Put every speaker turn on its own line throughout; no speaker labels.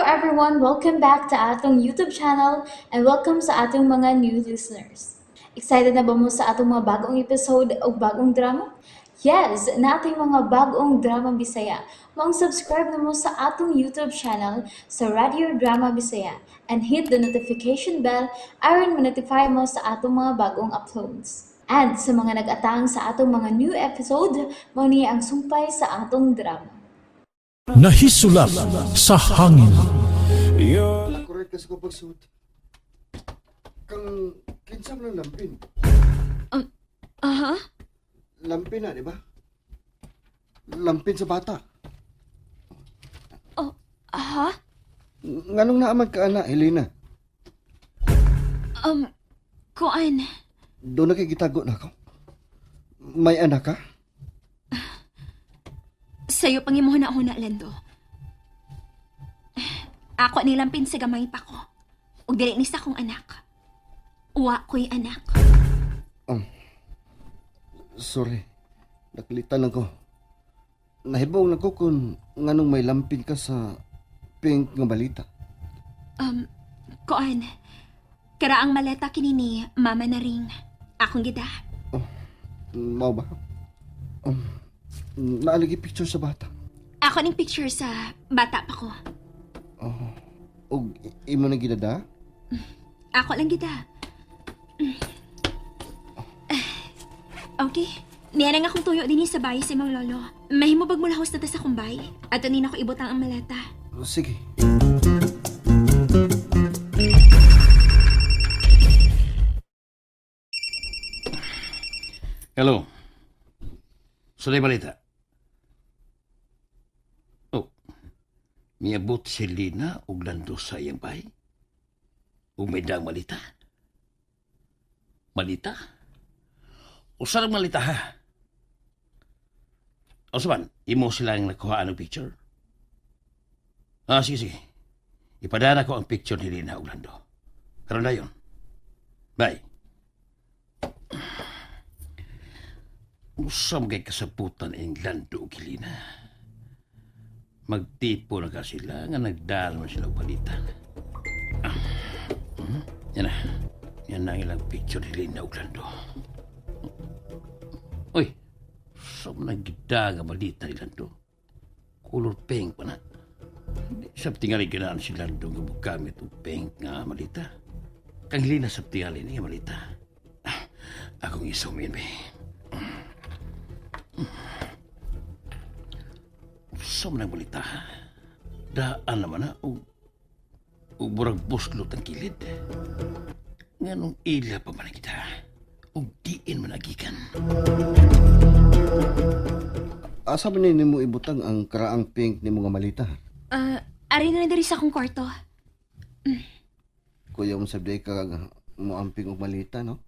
everyone! Welcome back to atong YouTube channel and welcome sa atong mga new listeners. Excited na ba mo sa atong mga bagong episode o bagong drama? Yes, nating mga bagong drama Bisaya. Maong subscribe na mo sa atong YouTube channel sa Radio Drama Bisaya and hit the notification bell aron ma-notify mo sa atong mga bagong uploads. And sa mga nag-atang sa atong mga new episode, mao ni ang sumpay sa atong drama.
Nahisulap sa hangin.
Correct kasi ko pagsuot. Kang kinsa man ang lampin.
Aha.
Lampin na, di ba? Lampin sa bata.
Oh, aha?
Nganong naaman ka ana, Helena?
Kuan.
Doon na kay gitago na ako. May anak ka?
Sa'yo pang imuhuna-huna, Lando. Ako nilampin sa gamay pa ko. Ug dili ni sa akong anak. Wa ko'y anak.
Sorry. Nakalitan ako. Nahibong na ko kung nganong may lampin ka sa pink nga balita.
Kuan. Karaang maleta kini ni mama na ring. Akong gida.
Mao ba? Naalagi picture sa bata.
Ako ning picture sa bata pa ko.
Og imo na gidada?
Ako lang gida. Okay. Niya na nga akong tuyo din sa bahay sa imong lolo. Mahimo bag mo lahos na ta sa kumbay? Ato ni nako ibutang ang maleta.
Sige.
Hello. Sunay balita. Oh. Miabot si Lina og lando sa iyang bahay. Ug may daang malita. Malita? Usa lang malita ha? O saban, imo silang nakuhaan og picture? Ah, sige, sige. Ipadana ko ang picture ni Lina og Lando. Karon dayon. Bye. Usam kay kasaputan ang Lando ug Helena. Magtipo na ka sila nga nagdala man sila og palitan. Ah, Yan na. Yan na ang ilang picture ni Helena ug Lando. Uy, sa nagida nga balita ni Lando. Color pink pa na. Di Sa tingali ganaan si Lando nga bukamit og pink nga malita. Kang Helena sa tingali ni nga malita. Ah, akong isumin, be. Sa man ang balita, ha? Daan naman na og og burag buslot ang kilid. Nganong ila pa man ang kita, og diin man agikan.
Asa man ni mo ibutang ang karaang pink ni mga malita?
Ah, ari na lang diri sa akong kwarto.
Kuya mo sabday ka nga mo amping og malita, no?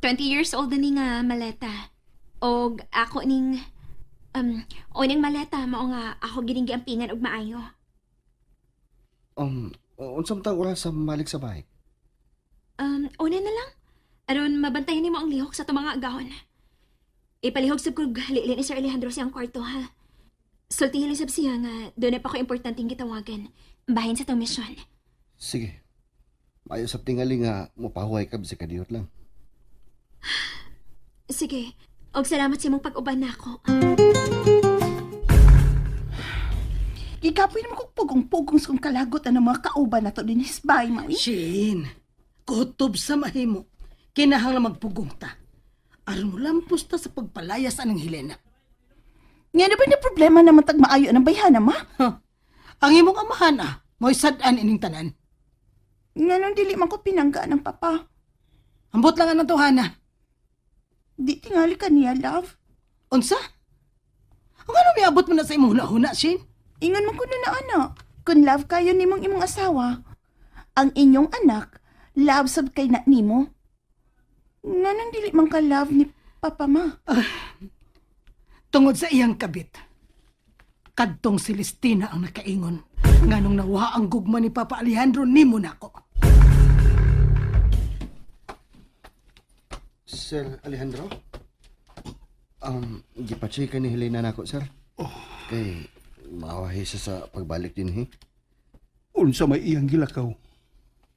20 years old na ni nga maleta. Og ako ning unang maleta mao nga ako gining giampingan og maayo.
Unsam tang oras sa malik sa bahay?
Una na lang. Aron mabantayan nimo ang lihok sa itong mga agahon. Ipalihok sab kog lili ni Sir Alejandro siyang kwarto ha. Sultihin lang sab siya nga doon na pa ko importanteng gitawagan. Bahin sa tong misyon.
Sige. Maayo sa tingali nga mopahuway ka bisag kadiyot lang.
Sige. Og salamat sa imong pag-uban nako.
Gikapoy naman kong pugong-pugong sa kong kalagot ang mga kauban na to din hisbay, mawi.
Shin, kutob sa mahimo. Kinahanglan magpugong ta. Aron mo lampos ta sa pagpalayas anang Helena.
Nga na ba na problema naman tag maayo ng bayhana, ma?
Huh. Ang imong amahan ah, mo'y sad-an ining tanan.
Nga nung dili man ko pinanggaan ng papa.
Ambot lang ang tuhana.
Di tingali ka niya, love.
Unsa? Ang ano miabot mo na sa imong huna-huna, Shin?
Ingon man ko na na, anak. Kung love kayo nimong imong asawa, ang inyong anak, love sab kay na nimo. Nga nung dili man ka love ni papa, ma.
Tungod sa iyang kabit. Kadtong si Celestina ang nakaingon. Nganong nawa ang gugma ni Papa Alejandro nimo nako.
Sir Alejandro? Gipacheck ka ni Helena nako, sir. Oh. Kay maawahi siya sa pagbalik din, he.
Unsa may iyang gilakaw.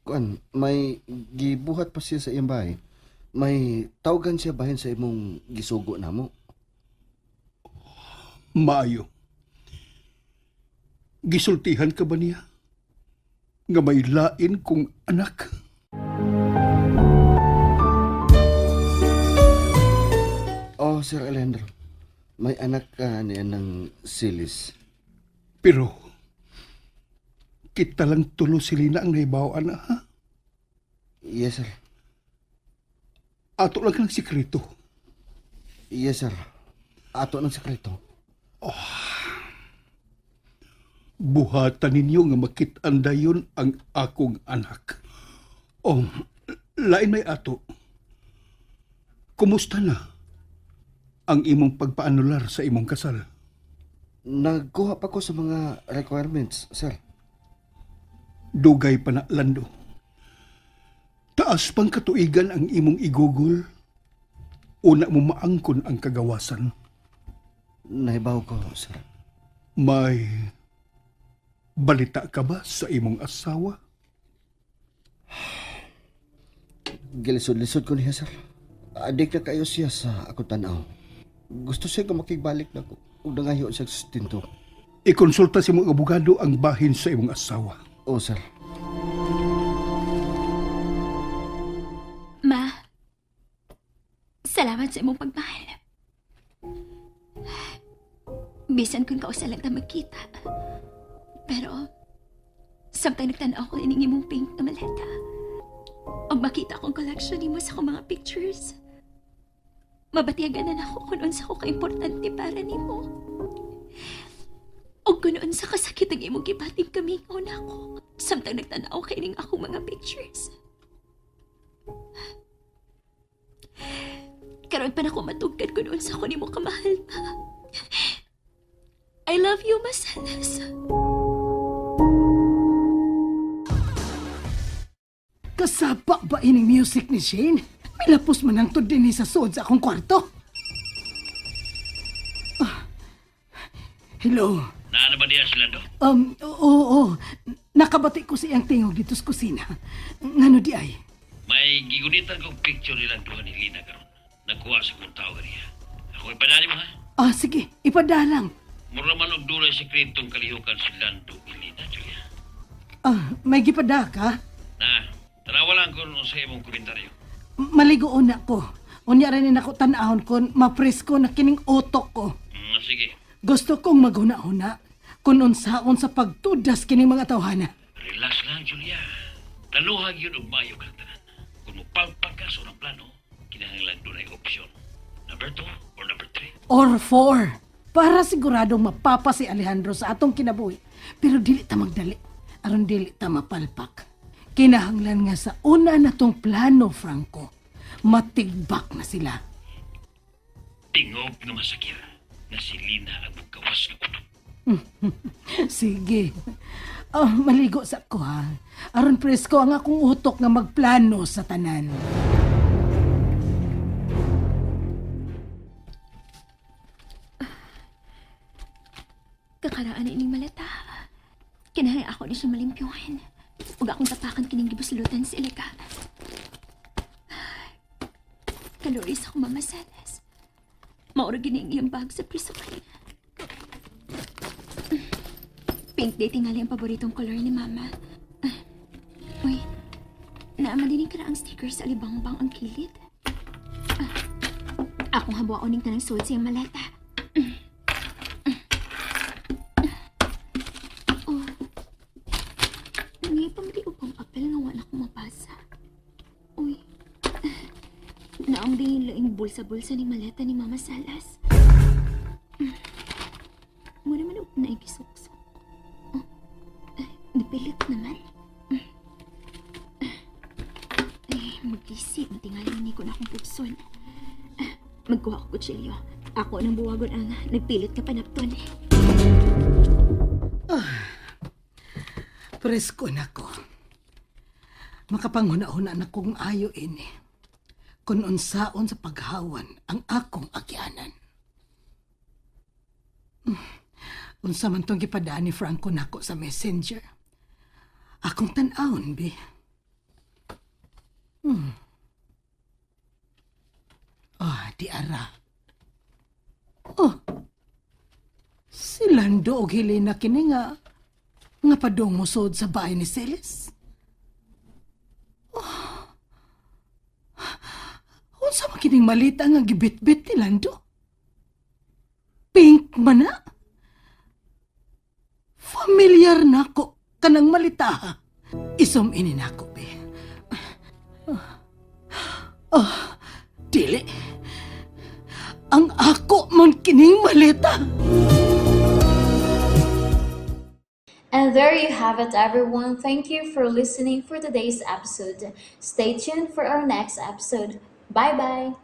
Kuan, may gibuhat pa siya sa iyang bahay. May tawgan siya bahin sa imong gisugo namo.
Maayo. Gisultihan ka ba niya? Nga may lain kong anak.
Oh, Sir Alejandro. May anak ka niya ng silis.
Pero, kita lang tulo si Lina ang nahibawan na, ha?
Yes, sir.
Ato lang ng sikreto.
Yes, sir. Ato ng sekreto.
Buhatan ninyo nga makit-an dayon ang akong anak. Oh, lain may ato. Kumusta na ang imong pagpaanular sa imong kasal?
Nagkuha pa ko sa mga requirements, sir.
Dugay pa na, Lando. Taas pang katuigan ang imong igugol. Una mo maangkon ang kagawasan.
Nahibaw ko, sir.
May balita ka ba sa imong asawa?
Gilisod-lisod ko niya, sir. Adik na kayo siya sa akong tanaw. Gusto siya nga makigbalik na ko. Ug nangayo siya sa sustento.
Ikonsulta sa imong abogado ang bahin sa imong asawa.
Oh, sir.
Ma, salamat sa imong pagmahal. Bisan kung kausa lang ta magkita. Pero, samtang nagtanaw ko ining imong pink na maleta, og makita akong collection nimo sa akong mga pictures, mabatiagan na nako kung unsa ko kaimportante para nimo. Og kung unsa kasakit ang imong gibating kamingaw nako, samtang nagtanaw kay ining akong mga pictures. Karon pa na ko matugkad kung unsa ko nimo kamahal pa. I love you, Masalas.
Kasaba ba ining music ni Shane? Milapos man ang tud dinhi sa suod sa akong kwarto. Ah. Hello.
Naano ba diya si Lando?
Oo, oo. Nakabati ko sa iyang tingog dito sa kusina. Ngano di ay?
May gigunitan kong picture nilang duha ni Lina karon. Nagkuha sa kong tao niya. Ako ipadali mo ha.
Ah, sige. Ipadalang.
Mura man og dunay sekretong kalihukan si Lando ni Lina, Julia.
Ah, may gipada ka?
Na, tanawa lang ko sa imong komentaryo.
Maligo una ko. Unya rin nako tan-ahon kon mapresko na kining utok ko.
Sige,
Gusto kong maghuna-huna kung unsaon sa pagtudas kining mga tawhana.
relax lang, Julia. Planuhag yun og maayo kang tanan. Kung mupalpag ka sa unang plano, kinahanglan dunay option. Number 2 or number 3.
Or four. Para siguradong mapapa si Alejandro sa atong kinabuhi. Pero dili ta magdali. Aron dili ta mapalpak. Kinahanglan nga sa una na tong plano, Franco. Matigbak na sila.
Tingob nga masakir na si Lina ang mugawas nga utok.
Sige. Oh, maligo sa ko ha. Aron presko ang akong utok nga magplano sa tanan.
Kakaraan na ining maleta. Kinahanglan ako ni siya malimpyuhan. Ug akong tapakan kining gibuslutan sa ilika. Kaloris ako, Mama Salas. Mauro gini ang iyang bag sa prisukan. Pink day tingali ang paboritong color ni Mama. Ah, uy, naamalining ka na ang sticker sa alibangbang ang kilid. Ah, akong habuaon ning tanang suot sa iyang maleta. Oh. Ngay pa mali upang papel nga wala akong mabasa. Uy. Naong din laing bulsa-bulsa ni maleta ni Mama Salas. Muna man og naigisuksok. Oh. Ay, nipilit naman. Ay, magkisi. Matingali ni ko na akong pupson. Ah, magkuha ko kutsilyo. Ako nang buwagon ang nagpilit ka panapton.
Presko na ko. Makapanghuna-huna na kong ayo ini. Kung unsaon sa paghawan ang akong agyanan. Unsa man tong gipadaan ni Franco nako sa Messenger. Akong tan-awon, bi. Ah, di ara. Oh. Si Lando og Helena kini nga nga padong mosod sa bahay ni Celis. Oh. Unsa man kining malita nga gibitbit ni Lando? Pink man na? Familiar nako kanang malita. Isom ini nako be. Oh, dili. Ang ako man kining malita.
And there you have it, everyone. Thank you for listening for today's episode. Stay tuned for our next episode. Bye bye.